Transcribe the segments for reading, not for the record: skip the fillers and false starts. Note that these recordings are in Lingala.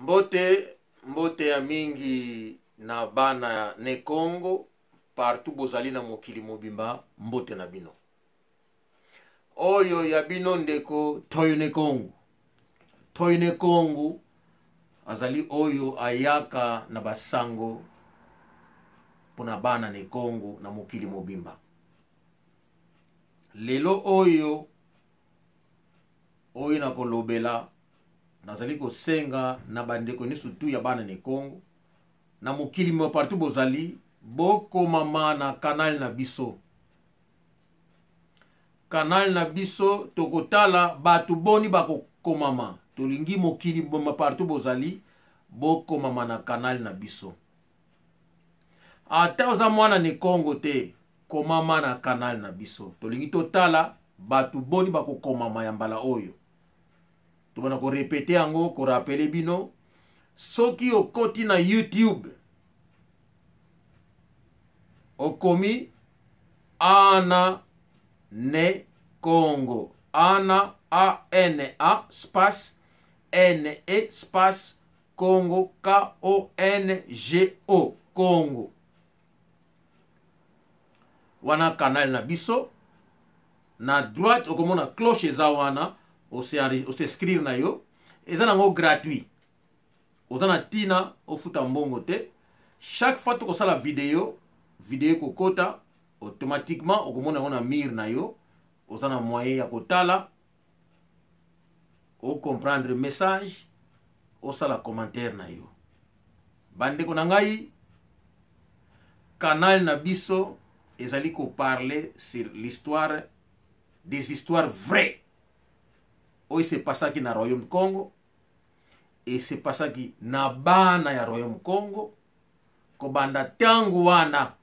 Mbote, mbote ya mingi na bana ya Ne Kongo partout bozali na mokili mobimba, mbote na bino. Oyo ya bino ndeko Toyo Ne Kongo. Toyo Ne Kongo azali oyo ayaka na basango mpona bana Ne Kongo na mokili mobimba. Lelo oyo oyo nakolobela, nazali kosenga na bandeko nyonso tu ya bana Ne Kongo na mokili mo partout bozali, bokomama na kanal na biso. Kanal na biso tokotala bato boni bakokomama. Tolingi mokili mo partout bozali, bokomama na kanal na biso. Ata oza mwana Ne Kongo te, komama na kanal na biso. Tolingi totala bato boni bakokomama ya mbala oyo. Tobanda korepete yango, korapele bino. Soki okoti na YouTube, okomi Ana Ne Kongo, Ana A N A space N E space Kongo K O N G O, Kongo. Wana canal na biso. Na droite okomona cloche eza wana, os'inscrire na yo, eza nango gratuit, oza na tina ofuta mbongo te. Chaque fois tokosala video, video ekokota automatiquement, okomona yango na mur na yo, oza na moyen ya kotala, ocomprendre message, osala commentaire na yo. Bandeko na ngai, canal na biso ezali koparler sur l'histoire, des histoires vraies oyo se passaki na Royaume Congo, e se passaki na bana ya Royaume Congo kobanda ntango wana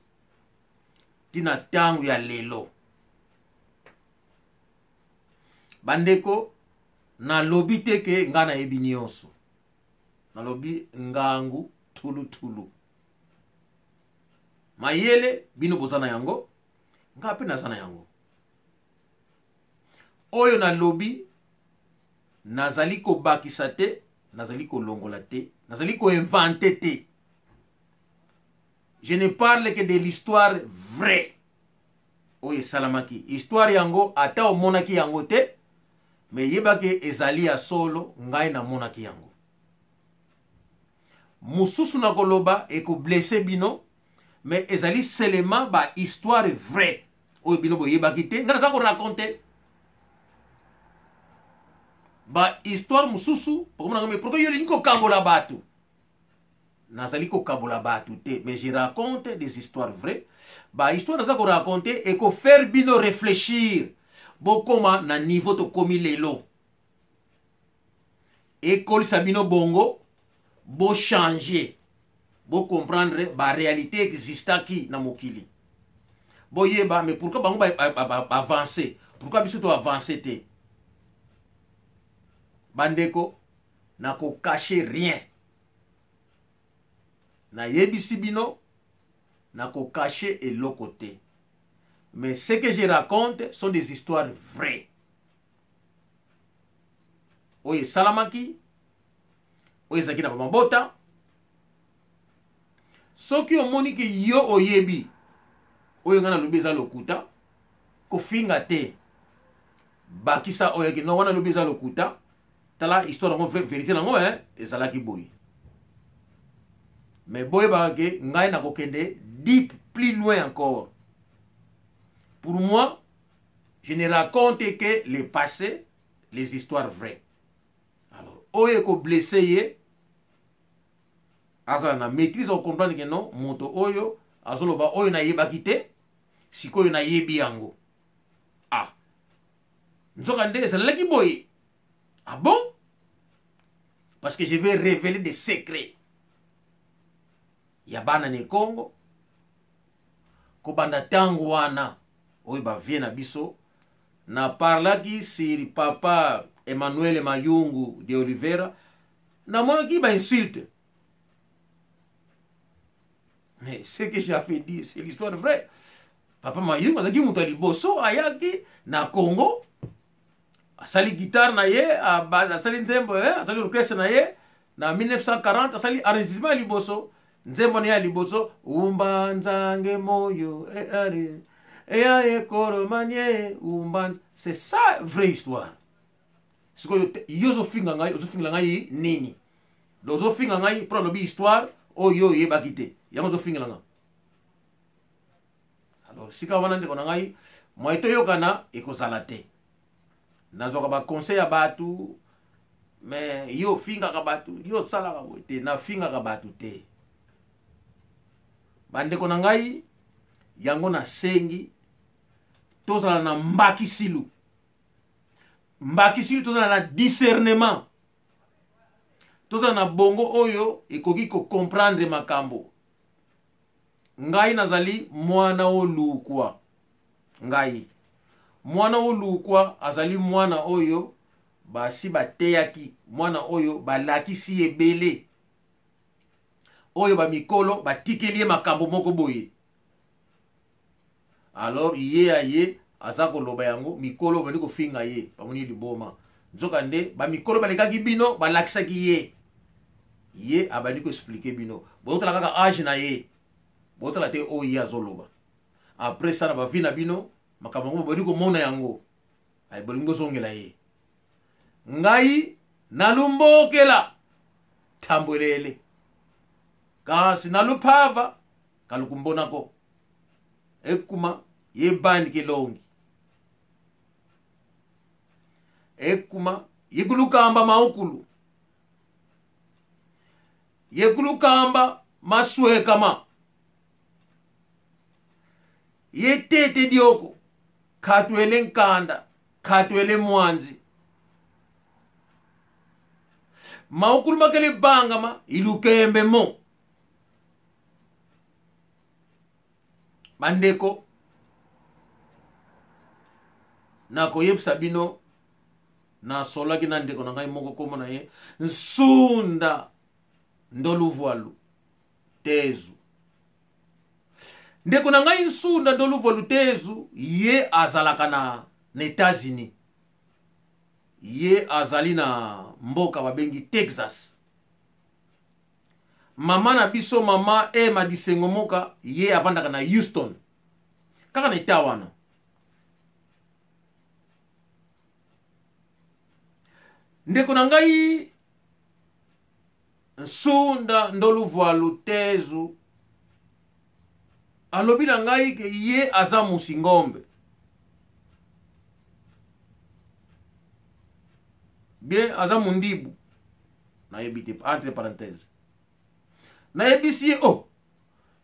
tina ntango ya lelo. Bandeko, nalobi te ke ngai nayebi nyonso, nalobi ngangu tulutulu. Mayele bino boza na yango, ngai mpe naza na yango. Oyo nalobi, nazali kobakisa te, nazali kolongola te, nazali koinvente te. Je ne parle que de l'histoire vraie oyo esalamaki. Histoire yango ata omonaki yango te, me yebaki ezali ya solo, ngai namonaki yango. Mosusu na koloba ekoblesse bino, me ezali seulement ba histoire vraie oyo bino boyebaki te, ngai naza koraconte ba histoire mosusu. Okomona ngai, pourquoi yo olingi kokangola bato? Nazali kokabola bato te, mais je raconte des histoires vraies. Ba histoire naza koraconte ekofaire bino réfléchir, bokoma na niveau tokomi lelo, ekolisa bino bongo, bochange, bocomprendre ba réalité existaki na mokili, boyeba mais pourquoi bango baavance, pourquoi biso toavance te. Bandeko, nakocache rien, nayebisi bino, nakocache eloko te, mais ce que je raconte sont des histoires vraies oyo esalamaki, oyo ezalaki na bamabota. Soki omoni ke yo oyebi oyo ngai nalobi eza lokuta, kofinga te, bakisa oyo yaki no wana lobi eza lokuta. Tala histoire yango, vérité nango, hein, ezalaki boye. Mais boyebaka ke ngai nakokende deep, plus loin encore. Pour moi, je ne raconte que le passé, les histoires vraies. Alors oyo ekoblesse ye, azala na maîtrise, akocomprendre ke non, moto oyo azoloba oyo nayebaki te, sikoyo nayebi yango. Ah, nzoka nde ezalaki boye. Ah bon? Parce que je vais révéler des secrets ya bana na Congo kobanda ntango wana oyo bavie na biso. Na parlaki sur papa Emmanuel Mayungu de Oliveira, namonaki ba insulte, mais ce que j'avais dit, c'est l'histoire vraie. Papa Mayungu azalaki moto ya liboso ayaki na Congo, asali guitare na ye, asali nzembo, asali orchestre na ye. Na 1940 asali enregistrement ya liboso, nzembo na ye ya liboso, umbanzange moyo eare eya ekoromanie umbanza. C'est ça vraie histoire. Sikoyo yo ozofinga ngai, ozofingela ngai nini? Donc ozofinga ngai mpo nalobi histoire oyo oyebaki te, yango ozofingela ngai. Alors sika wana ndeko na ngai, moye toyokana ekozala te. Nazwaka baconseil ya bato, me yo ofingaka bato, yo osalaka boye te. Nafingaka bato te, bandeko na ngai. Yango nasengi tozala na mbakisilu, mbakisilu, tozala na discernement, tozala na bongo oyo ekoki kocomprendre makambo. Ngai nazali mwana olukwa, ngai mwana olukwa azali mwana oyo basi bateyaki, mwana oyo balakisi ebele, oyo bamikolo batikeli ye makambo moko boye. Alors ye aye aza koloba yango, mikolo bandi kofinga ye, bamoni liboma. Nzoka nde bamikolo balekaki bino, balakisaki ye, ye abandi koexpliquer bino. Bozotala kaka age na ye, bozotala te oyo ye azoloba. Après ça, na bavie na bino, makambo yango bobandi komona yango, bolingi bozongela ye. Ngai nalumbokela thambwelele, kasi naluphava kalukumbonako ekuma yebandi kelongi ekuma yekulukamba maukulu yekulukamba maswekama yetete dioko khatwele nkanda khatwele mwanzi maukulu makele bangama ilukembe mo. Bandeko, nakoyebisa bino, nasolaki na ndeko na ngai moko, nkombo na ye Nsunda Ndoluvwalu Tezu. Ndeko na ngai Nsunda Ndoluvwalu Tezu, ye azalaka na États-Unis, ye azali na mboka babengi Texas. Mama na biso, mama Ema Disengo Moka, ye avandaka na Houston, kaka na eta wana. Ndeko na ngai Nsunda Ndoluvwalu Tezu alobi na ngai ke ye aza musingombe bien, aza mundibu, nayebi te, entre parenthèse. Nayebisi ye: oh,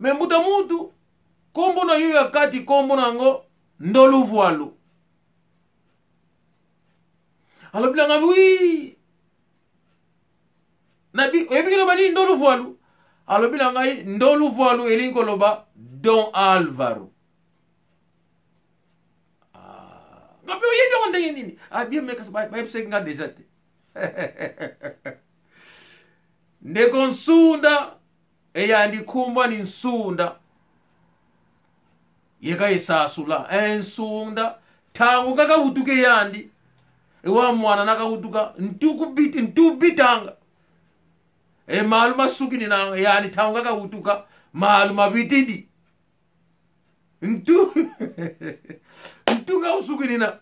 me mbuta mutu, nkombo na yo ya kati, nkombo na yango Ndoluvwalu. Alobi na ngai: oui. Nabi oyebi koloba nini Ndoluvwalu? Alobi na ngai: Ndoluvwalu elingi koloba Don Alvaro. Ah, nga mpe oyebi yango ndenge nini? Ah bien, me kasi bayebisaki nga deja te. Ndeko Nsunda eyandi khumbwa ni Nsunda yeka esasula ensunda thangu kakahutuka eyandi ewa mwana nakahutuka ntukubiti ntubitanga emalu masukini na yani thangu kakahutuka malu mabitidi ntu ntunga usukinina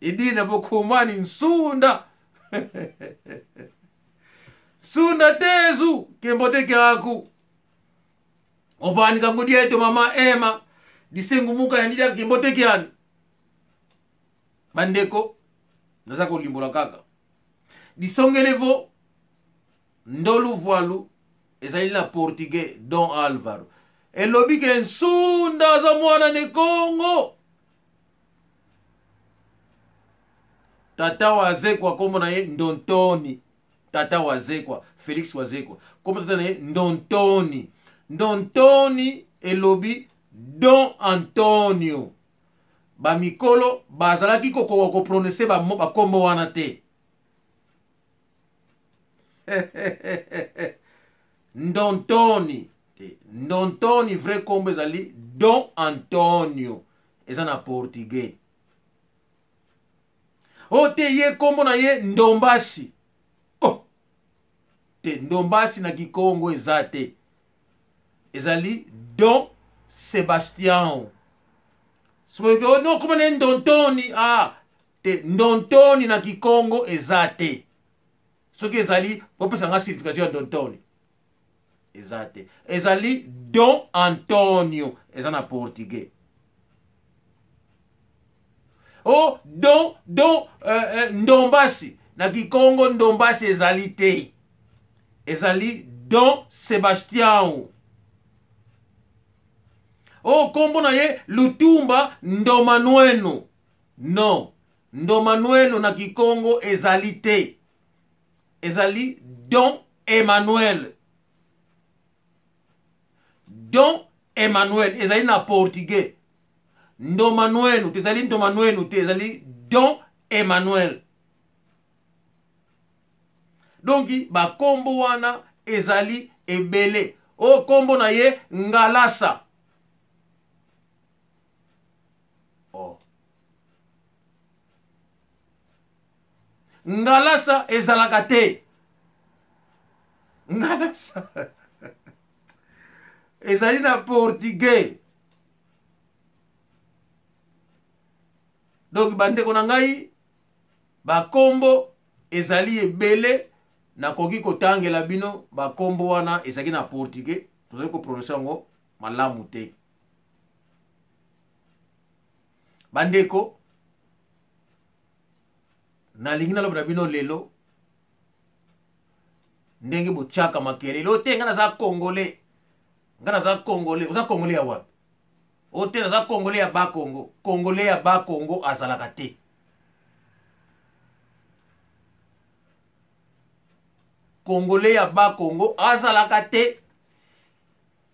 idina bokhumani Nsunda, Nsunda Tezu kembote kyaku opanika ngudi yetu mama Ema Disengumuka yandida kembote kyani. Bandeko, naza kolimbola kaka disongelevo. Ndoluvwalu ezali na portugais Don Alvaro, elobi ke Nsunda aza mwana ne Kongo. Tata Wazekwa, nkombo na ye Ndontoni. Tata Wazekwa, Félix Wazekwa, nkombo tata na ye Ndontoni. Ndontoni elobi Don Antonio. Bamikolo bazalaki kokoka koprononce bakombo wana te. Ndontoni te, Ndontoni vrai nkombo ezali Don Antonio, eza na portugais. O te, ye nkombo na ye Ndombasi. Oh! Te, ndombasi na kikongo eza te, ezali Don Sebastian. Soki no koma ne ndontoni, ah te, ndontoni na kikongo eza te. Soki ezali, bopesa nga signification ya ndontoni. Eza te, ezali Don Antonio, eza na portugais. Oh, don don ndombasi na kikongo, ndombasi ezali te, ezali Don Sebastian. Oh, kombo na ye Lutumba Ndomanueno. Non, Ndomanueno na kikongo ezali te, ezali Don Emmanuel. Don Emmanuel ezali na portugais. Ndomanueno te, ezali Ndomanueno te, ezali Don Emmanuel. Donc bakombo wana ezali ebele. O kombo na ye Ngalasa. Oh. Ngalasa ezalaka te. Ngalasa ezali na portugais. Donc bandeko na ngai, bakombo ezali ebele, nakoki kotangela bino bakombo wana ezalaki na portugais, tozali koprononce yango malamu te. Bandeko, nalingi naloba na bino lelo ndenge botiaka makelele oyo te, ngai naza congolais, ngai naza congolais. Oza congolais ya wapi? Oyo te, naza congolais ya Bakongo. Congolais ya Bakongo azalaka te. Congolais ya Bakongo azalaka te.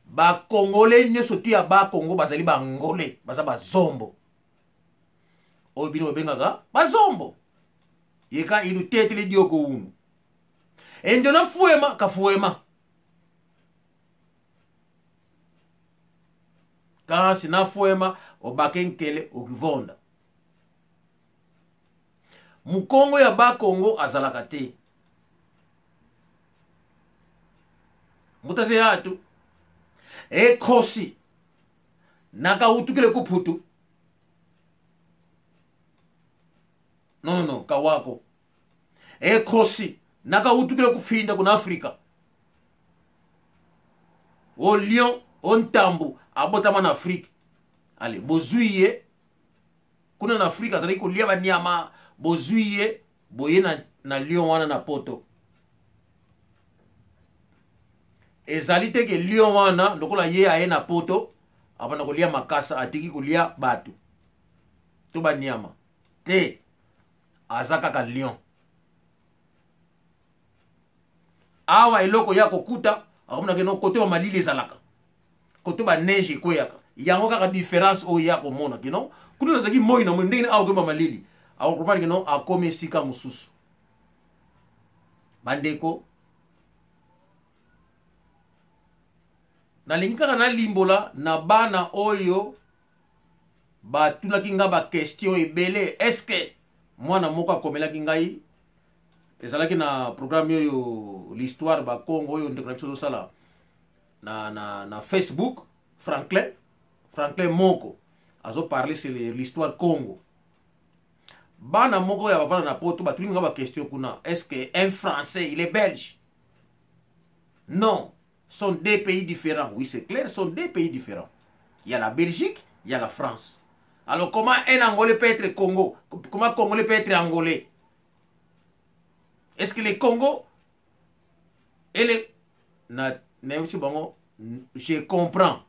Bakongolais nyonso tu ya Bakongo bazali bangolais, baza bazombo oyo bino bobengaka bazombo. Yeka ilu tetele dioko unu endo na fuema kafuema kasi na fuema obake nkele okivonda. Mukongo ya Bakongo azalaka te. Mutaze yatu ekhosi nakautukile kuphutu. No, no, no, kawako ekhosi nakautukile kufinda kuna Afrika. O lion o ntambu abotama na Afrika. Ale bozwi ye kuna na Afrika, azalaki kolia banyama. Bozwi ye boye na lion wana na poto. Ezali te ke lion wana lokola ye aye na poto abanda kolia makasa, atiki kolia bato to banyama te. Aza kaka lion. Awa eloko ya kokuta akomonaka no kote ba malili ezalaka, kote ba neige ekweyaka, yango kaka différence oyo ya komona kino kuna nazalaki moi na moi, ndenge awa koyeba malili, akokomprendre kino akomi esika mosusu. Bandeko, nalingi kaka nalimbola na bana oyo batunaki nga ba question ebele. Est-ce mwana moko akomelaki ngai, ezalaki na programme oyo l'histoire Bakongo oyo ndeko na biso ozosala na Facebook, Franklin moko azoparle sur l'histoire Congo. Bana moko ya bavanda na poto batuni nga ba question kuna: est-ce que un Français, il est belge? Non, sont deux pays différents. Oui, c'est clair, sont deux pays différents. Il y a la Belgique, il y a la France. Alors comment un Angolais peut être Congo? Comment un Congolais peut être Angolais? Est-ce que les Congo et les... Na, bon, je comprends.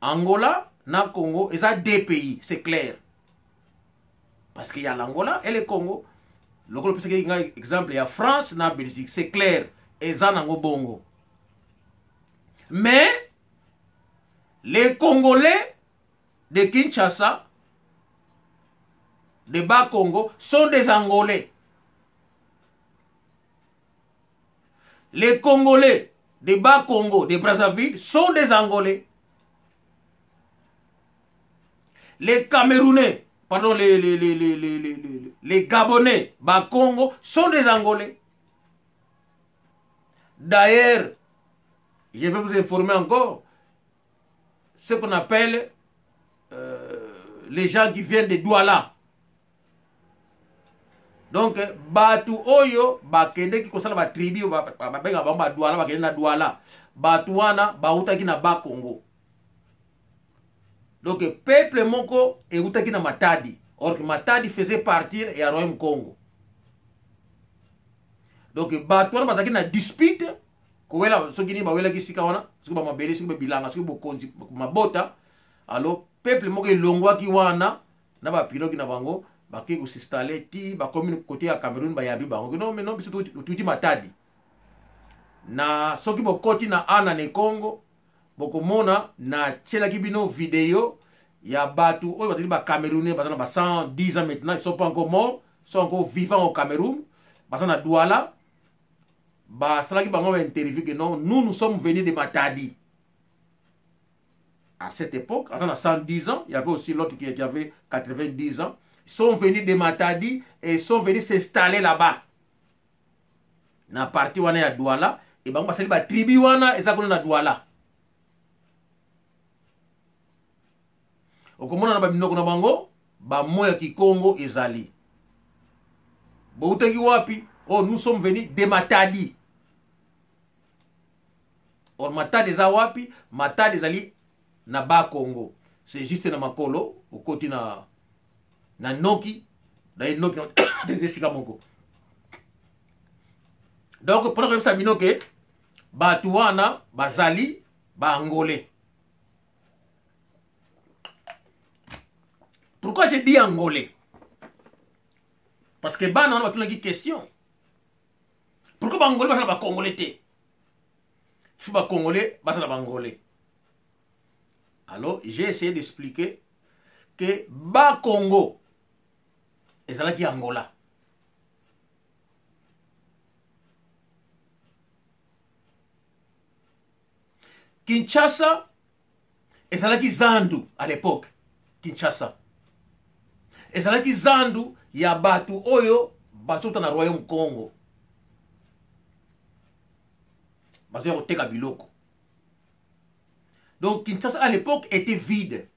Angola na Congo, ils ont deux pays, c'est clair. Parce qu'il y a l'Angola et le Congo. Lokola pesaki ngai exemple ya France na Belgique, c'est clair, eza nango bongo. Mais les Congolais de Kinshasa, de Bas-Congo, sont des Angolais. Les Congolais de Bas-Congo, de Brazzaville, sont des Angolais. Les Camerounais Pardon, les Gabonais, Bakongo, sont des Angolais. D'ailleurs, je vais vous informer encore ce qu'on appelle les gens qui viennent de Douala. Donc, batu oyo bakendeki kosala ba tribu babenga bango ba Douala, bakende na Douala. Batu wana bautaki na Bakongo. Donc, peuple moko eutaki na Matadi. Or que Matadi faisait partir ya Royaume Congo. Donc, batu wana bazalaki na dispute kowela soki nini bawelaki esika wana, soki bamabele, soki babilanga, soki bokonzi mabota. Alors peuple moko elongwaki wana na bapiloki na bango, bakei kos'installer ti bakomi côté ya Cameroun, bayabi bango. Non, mais non, biso tuti Matadi. Na soki bokoti na ana ne Congo, bokomona natielaki bino video ya bato oyo bazali Bacamerounais, baza na ba 110 ans maintenant, ils sont pas encore morts, sont encore vivants au Cameroun, baza na Douala. Basalaki bango bainterview que non, nous, nous sommes venus de Matadi à cette époque. Aza na 110 ans. Il y avait aussi l'autre qui avait 90 ans. Ils sont venus de Matadi et sont venus s'installer là-bas na partie wana ya Douala, e bango basali batribu wana eza kuna na Douala. Okomona na baminoko na bango bamo ya Kikongo ezali. Boutaki wapi? Oh, nous sommes venus de Matadi. Or Matadi eza wapi? Matadi ezali na Bakongo, c'est juste na makolo okoti na noki na ye noki eza esika moko. Donc mpona koyebisa bino ke bato wana bazali Baangolais. Pourquoi je dis Angolais? Parce que bana wana batunaki question: pourquoi Baangolais bazala Bacongolais te? Faut Bacongolais bazala Baangolais. Alors j'ai essayé d'expliquer que Bakongo ezalaki Angola. Kinshasa ezalaki zandu à l'époque. Kinshasa ezalaki zandu ya bato oyo bazota na Royaume Congo, bazoya koteka biloko. Donc Kinshasa à l'époque était vide.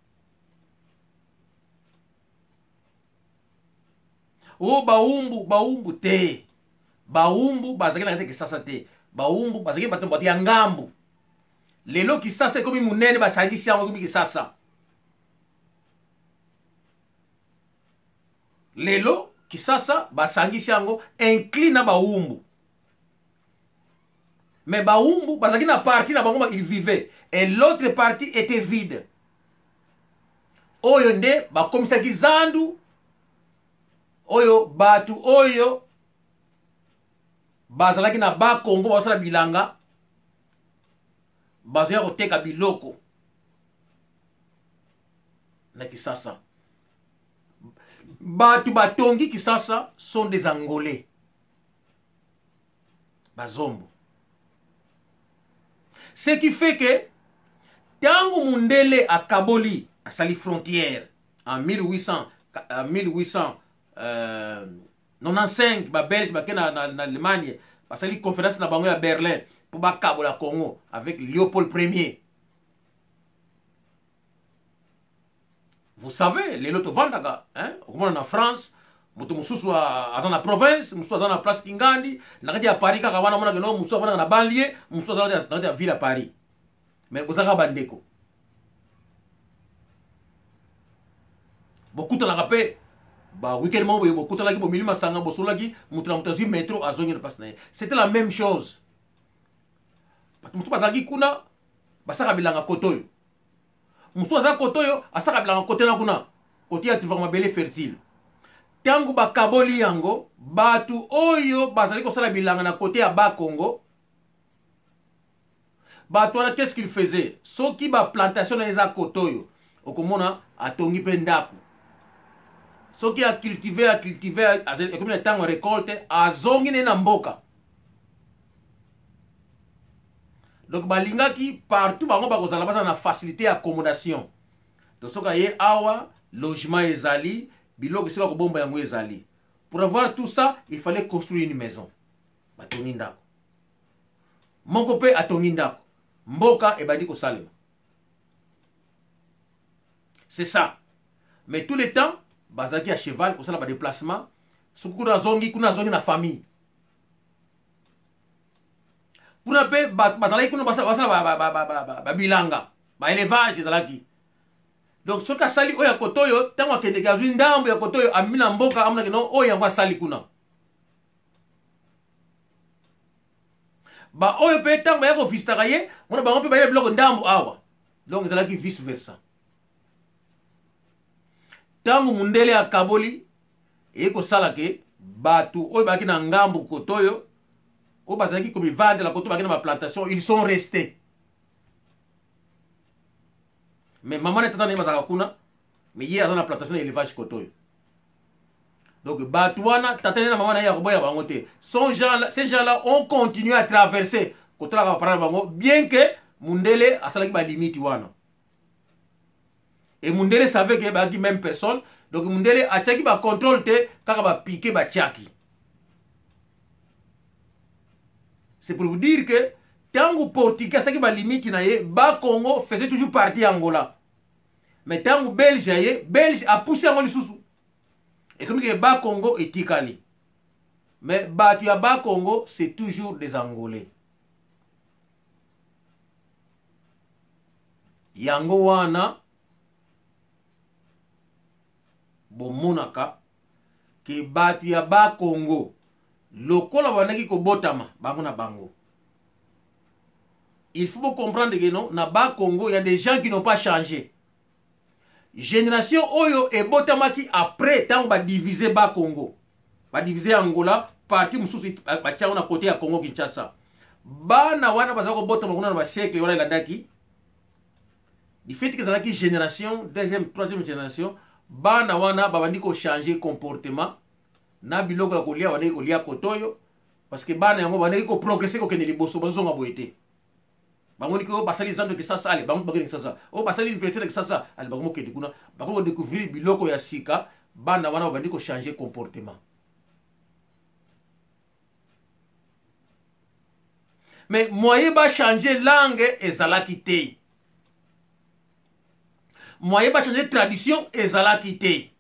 O Baumbu, Baumbu te, Baumbu bazalaki na kati ya Kisasa te. Baumbu bazalaki bato ya ngambu. Lelo Kisasa ekomi monene, basangisi yango, ekomi Kisasa. Lelo Kisasa basangisi yango, inclus na Baumbu. Mais Baumbu bazalaki na partie na bango, ils vivaient, et l'autre partie était vide. Oyo nde bakomisaki zandu, oyo bato oyo bazalaki na Bakongo bazosala bilanga, bazoya koteka biloko na Kisasa. Bato batongi Kisasa sont des Angolais, Bazombo. Ce qui fait que ntango mundele akaboli, asali frontière en 1800, 1895, Babelge bake na Allemagne, basali conférence na bango ya Berlin mpo bakabola Congo avec Léopold Premier. Vous savez, lelo tovandaka, okomona na France moto mosusu aza na province, mosusu aza na place Kingandi, na kati ya Paris kaka wana omonaka no mosusu avandaka na banlieue, mosusu aza na kati ya ville ya Paris, mais bozalaka bandeko, bokutanaka mpe ba weekend moko boye, bokutanaki, bomili masanga, bosololaki, moto na moto azwi métro, azongi na place na ye. C'était la même chose. Bato mosusu bazalaki kuna, basaka bilanga kote oyo, mosusu aza kote oyo, asaka bilanga kote na kuna, kote ya tivaka mabele fertile. Ntango bakaboli yango, bato oyo bazali kosala bilanga na kote ya Bakongo, bato wana, qu'est-ce qu'il faisait? Soki baplantation na eza kote oyo, okomona atongi mpe ndako. Soki acultiver, acultiver, ekomi na ntango ya récolte, azongi ne na mboka. Donc balingaki partout bango bakozala, bazala na facilité ya accommodation. Donc soki aye awa, logement ezali. Biloko esika kobomba yango ezali. Pour avoir tout ça, il fallait construire une maison. Batongi ndako. Moko mpe atongi ndako. Mboka ebandi kosalema. C'est ça. Mais tout le temps, bazalaki ya cheval kosala ba déplacement. Soki kuna azongi, kuna azongi na famille. Kuna mpe bazalaki kuna basala babilanga, ba élevage ezalaki. Donc soki asali oyo ya koto oyo, ntango akendeke azwi ndambo ya koto oyo, amemi na mboka, amonaki no oyo yango asali kuna. Ba oyo mpe ntango baya kovisitaka ye, mona bango mpe bayela biloko ndambo awa. Donc ezalaki vice versa. Ntango mundele akaboli, eye kosala ke bato oyo bazalaki na ngambo koto oyo, oyo bazalaki komivandela koto, bazalaki na baplantation, ils sont restés. Mais mama na tata na ye bazalaka kuna, mais ye aza na plantation na élevage koto oyo. Donc bato wana, tata na mama na ye akoboya bango te. Son gens, ces gens-là ont continué à traverser kotalaka baparent na bango, bien que mundele asalaki balimite wana. Et mundele savait que bazalaki même personne, donc mundele atiaki bacontrôle te, kaka bapike batiaki. C'est pour vous dire que ntango portugais asalaki balimite na ye, Bakongo faisait toujours partie ya Angola. Mais ntango belge aye, belge apusi yango lisusu, ekomi ke Bakongo etikali. Mais bato ya Bakongo, c'est toujours des Angolais. Yango wana bomonaka ke bato ya Bakongo lokola bandaki kobotama bango na bango. Il faut comprendre que non, na Bakongo, il y a des gens qui n'ont pas changé. Génération oyo ebotamaki après ntango badivise Bakongo, badivise Angola, parti mosusu batia yango na côté ya Congo Kinshasa. Bana wana baza kobotama kuna na basiècle wana elandaki, du fait que ezalaki génération deuxième, troisième génération, bana wana babandi kochange comportement na biloko ya kolia, bandaki kolia kotoyo, parce que bana yango bandaki koprogresse, kokende liboso, bazozonga boye te. Bango niki oyo basali zando Kisasa, ale bango bakende Kisasa, oyo basali université na Kisasa, ale bango mokende kuna, bango kodécouvrir biloko ya sika. Bana wana babandi kochange comportement. Mais moyen bachange langue ezalaki te, moyen bachange tradition ezalaki te,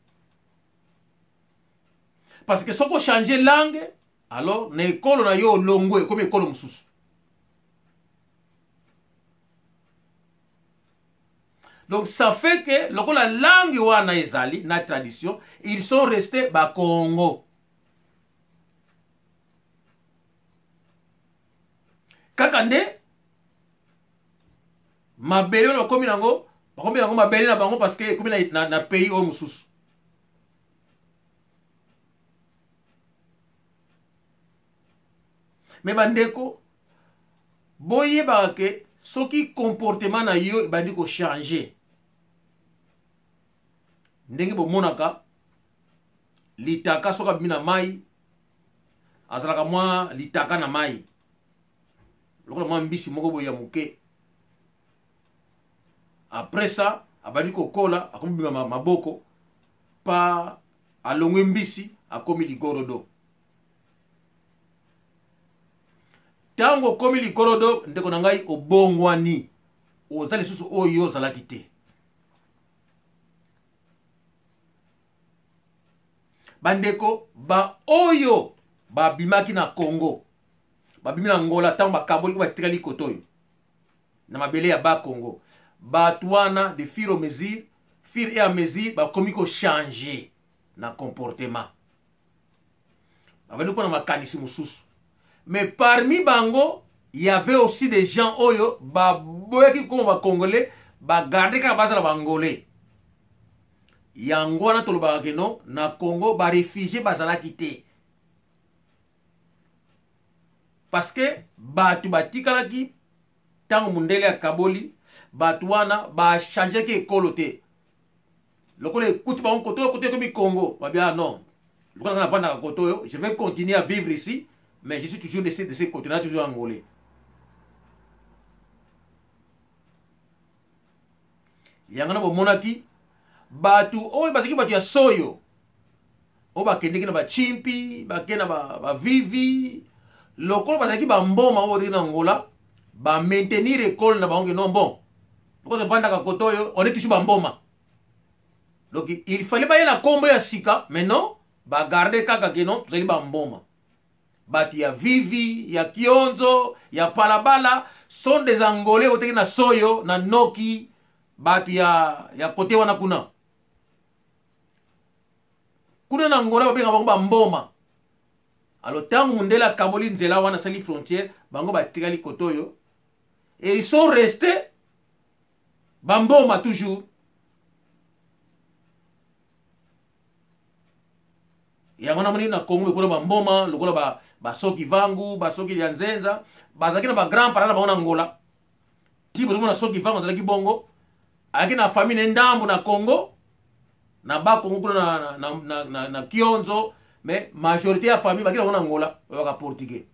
parce que soki ochange langue, alors na ekolo na yo olongwe, ekomi ekolo mosusu. Donc ça fait que lokola langue wana ezali na tradition, ils sont restés Bakongo. Kaka nde mabele oyo bakomi nango, bakomi yango mabele na bango, parce que ekomi na pays oyo mosusu. Mais bandeko, boyebaka ke soki comportement na yo ebandi kochange, ndenge bomonaka litaka soki abimi na mai, azalaka mwa litaka na mai lokola mwa mbisi moko boye ya moke. Après ça abandi kokola, akomi bima maboko pa, alongwe mbisi, akomi ligorodo. Ntango okomi ligorodo, ndeko na ngai, obongwani, oza lisusu oyo ozalaki te. Bandeko baoyo babimaki na Congo, babimi na Angola ntango bakaboli, batikali koto oyo na mabele ya Bakongo, bato wana de fur au mesure, fur et à mesure, bakomi kochange na comportement, babandi mpona makanisi mosusu. Mais parmi bango, il y avait aussi des gens oyo baboyaki kokoma bacongolais, bagarde kaka bazala bangolais. Yango wana tolobaka ke non, na Congo baréfugie bazalaki te, parce que bato batikalaki ntango mondele akaboli, bato wana bachangeaki ekolo te. Lokola ekuti bango koto oyo, koto ekomi Congo, babi: ah non, lokola nga navandaka koto oyo, je vais continuer à vivre ici, mais je suis toujours de ce côté là, toujours angolais. Yango na bomonaki bato oyo bazalaki bato ya soyo. Oyo bakendeki na bachimpi, bake na bavivi, lokola bazalaki bamboma oyo bazalaki na Angola, bamaintenir ekole na bango ke non, bon, lokola tovandaka kote oyo, on est toujours bamboma. Donc il fallait baya na kombo ya sika, mais non, bagarde kaka ke non, tozali bamboma. Bato ya Vivi, ya Kionzo, ya Palabala sont des Angolais oteki na Soyo, na Noki, bato ya kote wana kuna. Kuna na Angola babenga bango bamboma. Alors ntango mundele akaboli nzela wana, asali frontière, bango batikali kote oyo et ils sont restés bamboma toujours. Yango namoni na Congo lokola bamboma, lokola basoki vangu, basoki ya nzenza, bazalaki na bagrand parent na bango na Angola. Ti bozomona soki vangu azalaki bongo, ayaki na famille na ndambu na Congo, na Bakongo kuna na Kionzo, mais majorité ya famille bakei nango na Angola, bayaka portugais.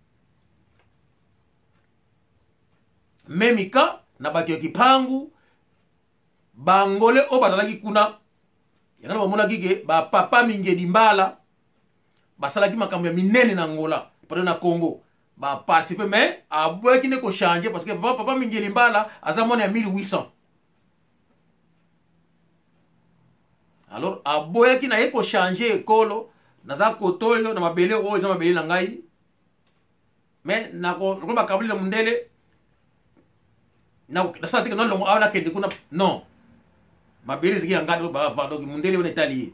Même ka na bato ya Kipangu, bangole oyo bazalaki kuna, yango na bamonaki ke bapapa Mingedi Mbala basalaki makambo ya minene na Angola, pardon, na Congo, baparticipe, mais aboyaki nde kochange parce que papa Mingeli Mbala aza mwana ya 1800. Alors aboyaki na ye kochange ekolo. Naza kote oyo na mabele oyo eza mabele na ngai, mais lokola bakaboli na mondele, nasala teke nalongo awa nakende kuna, non, mabele ezalaki ya ngai baava. Donc mondele wana etali ye,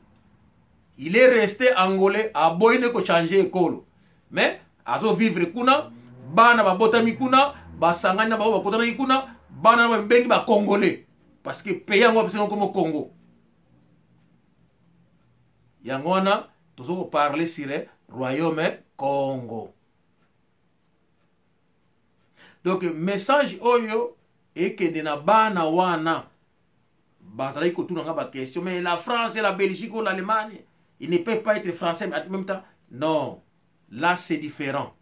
il est resté angolais, aboyi nde kochange ekolo, mais azovivre kuna, bana babotami kuna, basangani na bango, bakotanaki kuna, bana na babengi bacongolais parce que pays yango bapesaki nkombo Congo. Yango wana tozo koparle sur royaume Congo. Donc message oyo ekende na bana wana bazalaki kotuna nga baquestion: mais la France et la Belgique ou l'Allemagne, ils ne peuvent pas être français, mais en même temps? Non, là c'est différent.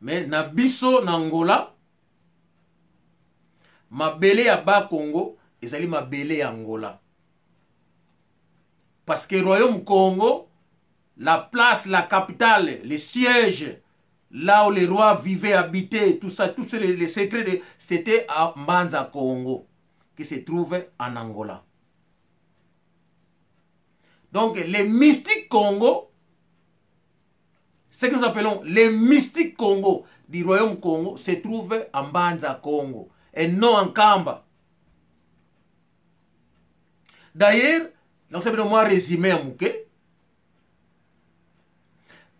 Mais na biso na Angola, mabele ya Bakongo ezali mabele ya Angola, parce que royaume Congo, la place, la capitale, le siège, là où les rois vivaient, habitaient, tout ça, tous les secrets, c'était à Mbanza Congo, qui se trouve en Angola. Donc, les mystiques Congo, ce que nous appelons les mystiques Congo du royaume Congo, se trouvent en Mbanza Congo et non en Kamba. D'ailleurs, donc ça veut dire moi résumé à Mouké.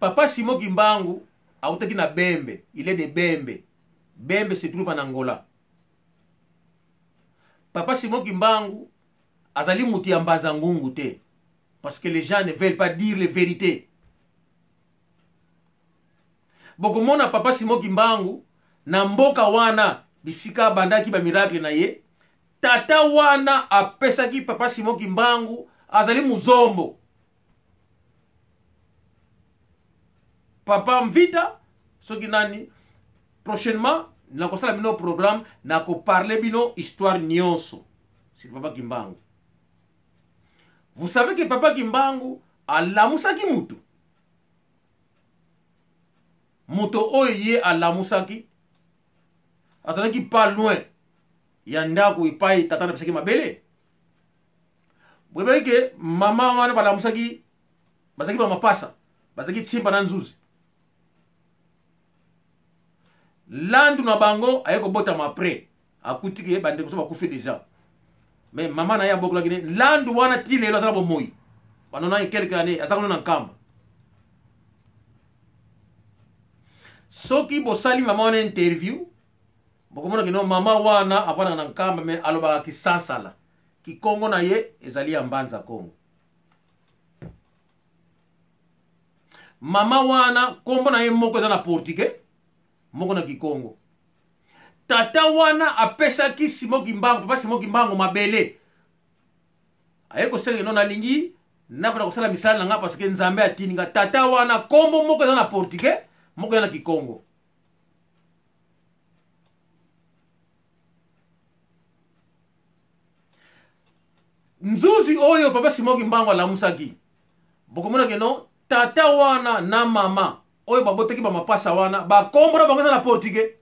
Papa Simon Kimbangu autaki na Bembe, il est de Bembe. Bembe se trouve en Angola. Papa Simon Kimbangu azali mutu ya Mbanza Ngungu te, parce que les gens ne veulent pas dire les vérités. Bokomona Papa Simon Kimbangu na mboka wana bisika abandaki ba miracle na ye, tata wana apesaki Papa Simon Kimbangu azali muzombo. Papa Mvita soki nani, prochainement nakosala bino programme, nakoparle bino histoire nyonso sur Papa Kimbangu. Vous savez que Papa Kimbangu alamusaki mutu, moto oyo ye alamusaki azalaki pas loin ya ndako epai tata na pesaki mabele. Boyebaki ke mama wana balamusaki bazalaki bamapasa, bazalaki tsimba na nzuzi. Landu na bango aye kobotama après, akuti ke bandeko so bakufi déjà, mais mama na ye abokolaki ne landu wana ti lelo aza na bomoi. Banona ye quelque année aza kuna na Nkamba. Soki bosali mama wana interview, bokomona kino mama wana avandaka na Nkamba, mais alobaka kisansala, kikongo na ye ezali ya Mbanza Kongo. Mama wana kombo na ye moko eza na portugais, moko na kikongo. Tata wana apesaki Simon Kimbangu, papa Simon Kimbangu, mabele. Aye kosenga ino nalingi napona kosala misala na nga parce que Nzambe atindi nga. Tata wana kombo moko eza na portugais, moko eza na kikongo. Nzuzi oyo papa Simon Kimbangu alamusaki, bokomona ke non, tata wana na mama oyo babotaki ba mapasa wana, bakombo na bango eza na portugais.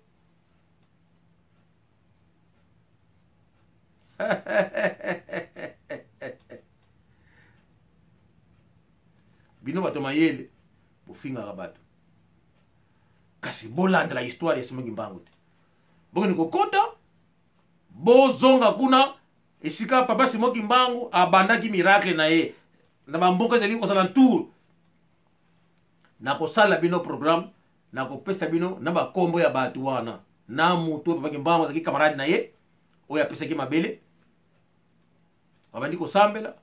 Bino bato mayele bofingaka bato, kasi bolandela histoire ya Simon Kimbangu te. Bokende kokota, bozonga kuna esika papa Simon Kimbangu abandaki miracle na ye na bamboka ezali kozala tour. Nakosala bino programme, nakopesa bino na bakombo ya bato wana na moto oyo papa Kimbangu azalaki camarade na ye oyo apesaki mabele, babandi kosambela.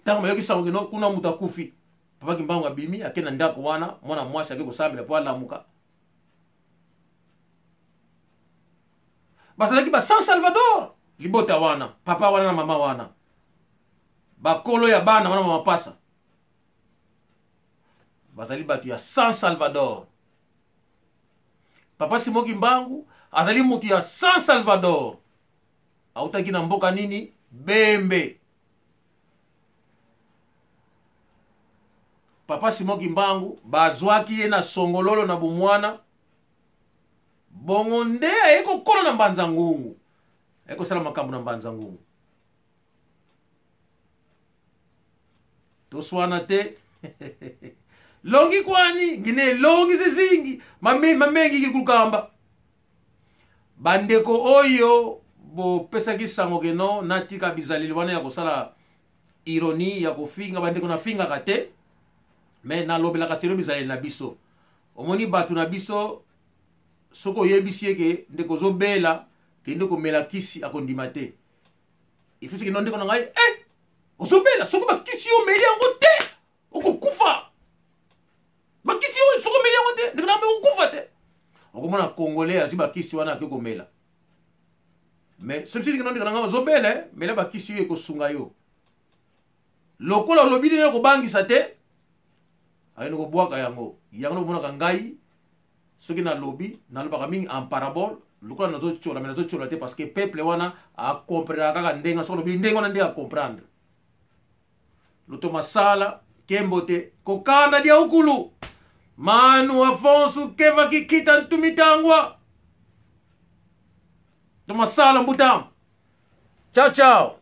Ntango bayoki sango kino kuna moto akufi, papa Kimbangu abimi ake na ndako wana, mwana mwasi ake kosambela mpo alamuka. Bazalaki ba San Salvador, libota wana, papa wana na mama wana, bakolo ya bana wana mapasa bazali bato ya San Salvador. Papa Simon Kimbangu azali moto ya San Salvador, autaki na mboka nini? Bembe. Papa Simon Kimbangu bazwaki ye na Songololo na bomwana, bongo nde aye kokola na Mbanza Ngungu, aye kosala makambo na Mbanza Ngungu. Toswana te. Longi kwani ngine longi zizingi mamengi kikulukamba. Bandeko oyo bopesaki sango keno natika bizaleli wana ya kosala ironie ya kofinga bandeko, nafingaka te, me nalobelaka selo bizaleli na biso. Omoni bato na biso, soki oyebisi ye ke ndeko ozobela, kende komela kisi, akondima te. Ifo soki no ndeko na ngai, ozobela, soki bakisi yo omeli yango te okokufa. Bakisi oyo soki omeli yango te, ndeko na ngai, okokufa te. Okomona Congolais azwi bakisi wana, ake komela. Mais soki soki no ndeko na ngai ozobela, mela bakisi oyo ekosunga yo. Lokola olobi nini, okobangisa te, ayeni kobwaka yango. Yango omonaka ngai soki nalobi, nalobaka mingi en parabole, lokola nazotiola, me nazotiola te, parce que peuple wana akomprenaka kaka ndenge soki olobi ndenge wana nde acomprendre. Luto masala kembo te kokanda dia ukulu manu Afonso keva kikita ntumitangwa to masala mbutama. Ciao ciao.